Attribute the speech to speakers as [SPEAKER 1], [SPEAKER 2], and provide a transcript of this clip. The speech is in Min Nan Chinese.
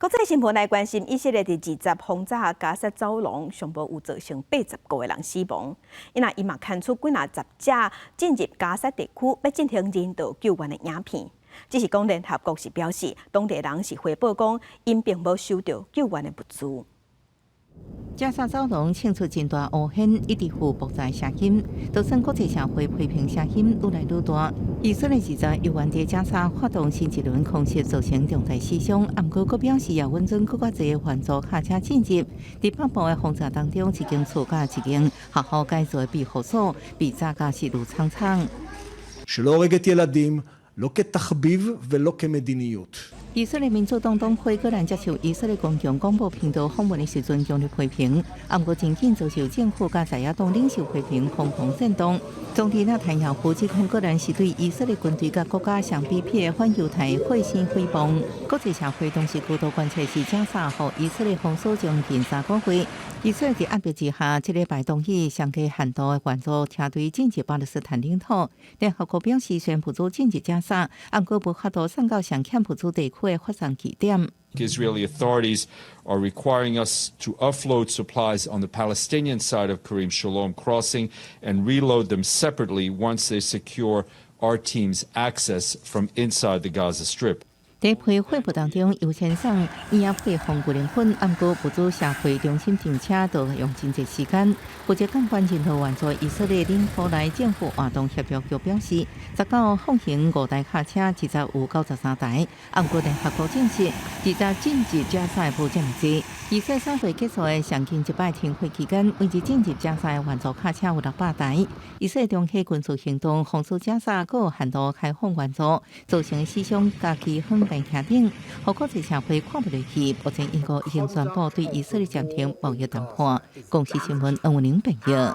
[SPEAKER 1] 國際新聞來關心，以色列佇二十轟炸加薩走廊，上無有造成80個人死亡。𪜶啊，伊嘛牽出幾若十隻進入加薩地區，欲進行人道救援的影片。只是講聯合國是表示，當地人是回報講，𪜶並無收著救援的物資。
[SPEAKER 2] 加薩走廊衝出真大烏煙，一直有爆炸聲音，就算國際社會批評聲音愈來愈大。以色列二十猶原佇加薩發動新一輪空襲，造成重大死傷。毋過，閣表示也允准閣較濟援助卡車進入。佇北部的轟炸當中，一間厝佮一間學校改造的庇護所被炸甲死攏蒼蒼。
[SPEAKER 3] שלא הורגת ילדים, לא כתחביב ולא כמדיניות.
[SPEAKER 2] 以色列民主黨黨魁戈蘭接受以色列公共廣播頻道訪問的時陣，強烈批評，毋過真緊遭受政府佮在野黨領袖批評，瘋狂煽動。總理納坦雅胡指控戈蘭是對以色列軍隊佮國家相比彼的反猶太血腥誹謗。國際社會同時高度關切是加薩予以色列封鎖將近3個月。以色列佇壓迫之下，這禮拜同意上低限度的援助車隊進入巴勒斯坦領土。聯合國表示，雖然物資進入加薩，毋過無法度送到上欠物資地區的發送據點。
[SPEAKER 4] Israeli authorities are requiring us to offload supplies on the Palestinian side of Kerem Shalom crossing and reload them separately once they secure our team's access from inside the Gaza Strip.
[SPEAKER 2] 佇批貨物當中，優先送嬰仔配方牛奶粉，毋過物資社會中心停車都用真濟時間。負責監管人道援助以色列領土內政府活動協調局表示，19放行五台卡車，二十有93台。毋過聯合國證實，二十進入加薩的無遮爾濟。以色列3月結束的上近一擺停火期間，每日進入加薩的援助卡車有600台。以色列中起軍事行動封鎖加薩，閣有限度開放援助，造成死傷佮饑荒病聽頂，予國際社會看不落去。目前英國已經宣布對以色列暫停貿易談判。公視新聞黃文玲編譯。